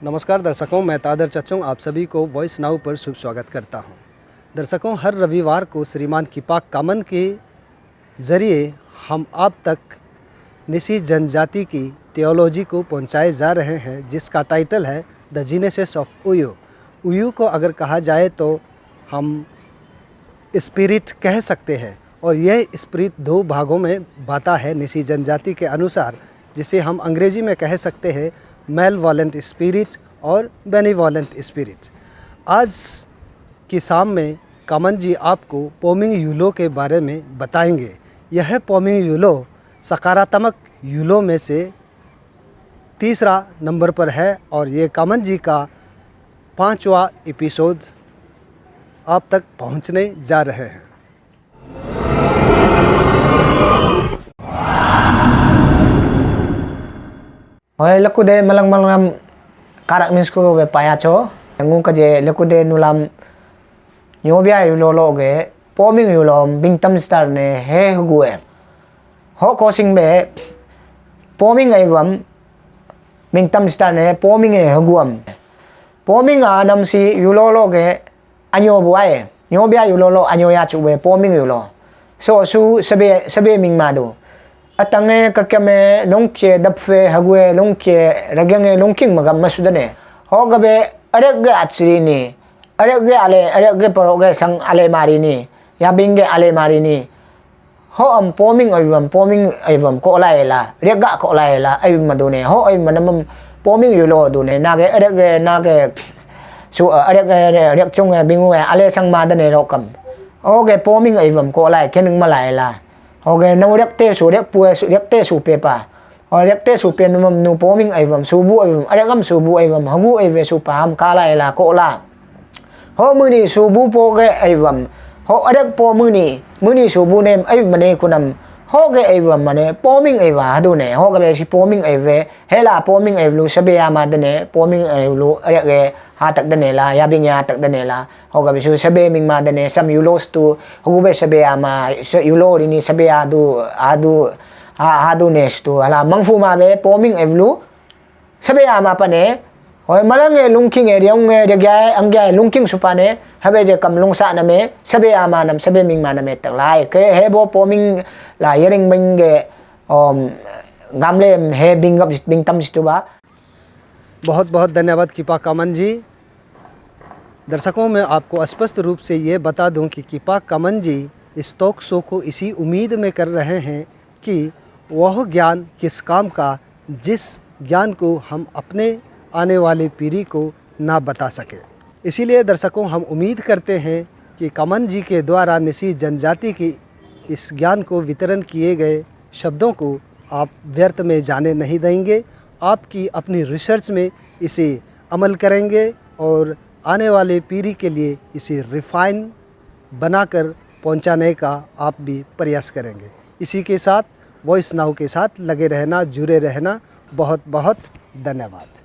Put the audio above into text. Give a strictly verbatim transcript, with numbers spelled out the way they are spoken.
नमस्कार दर्शकों, मैं तादर चचोंग आप सभी को वॉइस नाउ पर शुभ स्वागत करता हूं। दर्शकों, हर रविवार को श्रीमान किपा कामन के ज़रिए हम आप तक निसी जनजाति की थियोलॉजी को पहुंचाए जा रहे हैं, जिसका टाइटल है द जीनेसिस ऑफ उयू। उयू को अगर कहा जाए तो हम स्पिरिट कह सकते हैं, और यह स्पिरिट दो भागों में बंटा है निसी जनजाति के अनुसार, जिसे हम अंग्रेजी में कह सकते हैं मेल वॉलेंट स्पिरिट और बेनिवॉलेंट स्पिरिट। आज की शाम में कामन जी आपको पोमिंग यूलो के बारे में बताएंगे। यह पोमिंग यूलो सकारात्मक यूलो में से तीसरा नंबर पर है और ये कामन जी का पांचवा एपिसोड आप तक पहुंचने जा रहे हैं। Hoi, leku de malang malang karak minsku be payacho. Ngu kaje leku de nulam nyobia yu lolo ge poming yu lom bingtam star ne he hugu e. Ho kosing be poming ai wam bingtam star ne poming e hugu am. Poming a nam si yu lolo ge anyo bu ai. Nyobia yu lolo anyo ya chu be poming yu lo. So su sebe sebe ming ma du. Atange kakame longke dapfe hague longke ragange longking magam masudane. Ho gabe arek ge achri ni. Arek ge ale, arek ge poro ge sang ale mari ni. Yabing ge ale mari ni. Ho am poming ayuam, poming ayuam ko lai la. Rek ga ko lai la ayuam madune. Ho ayuam namam poming yulo dune. Nage arek ge nage su arek ge rek chung bingu ale sang madane rokam. Ho ge poming ayuam ko lai kening malai la. Ho ge nau rek te su rek pue su rek te su pepa. Ho rek te su pe numam nu poming aivam subu aivam arekam subu aivam hagu aive su paham kala ela kola. Ho muni subu po ge aivam. Ho arek po muni, muni subu nem aiv mane kunam. Ho ge aivam mane poming aiva hadu ne. Ho ge be si poming aive. Hela poming aivlu sabe ama dene poming aivlu arek ge ha tak dane la, yabing ya tak dane la. Ho ga bisu sabe ming ma dane sam yulo stu, hugu be sabe ama, sa yulo rini sabe adu, adu, ha, adu ne stu, hala mangfu ma be poming evlu, sabe ama pane, hoi malang e lungking e, riong e, riagia e, anggia e, lungking supane, habe je kam lungsa name, sabe ama nam, sabe ming ma name tak lai, ke hebo poming la yering bing ge, om, gamle he bingap, bingtam situ ba. बहुत बहुत धन्यवाद किपा कामन जी। दर्शकों, मैं आपको स्पष्ट रूप से ये बता दूं कि किपा कामन जी इस टॉक शो को इसी उम्मीद में कर रहे हैं कि वह ज्ञान किस काम का, जिस ज्ञान को हम अपने आने वाली पीढ़ी को ना बता सके। इसीलिए दर्शकों, हम उम्मीद करते हैं कि कामन जी के द्वारा निसी जनजाति की इस ज्ञान को वितरण किए गए शब्दों को आप व्यर्थ में जाने नहीं देंगे। आपकी अपनी रिसर्च में इसे अमल करेंगे और आने वाले पीढ़ी के लिए इसे रिफाइन बनाकर पहुंचाने का आप भी प्रयास करेंगे। इसी के साथ वॉइस नाउ के साथ लगे रहना, जुड़े रहना। बहुत बहुत धन्यवाद।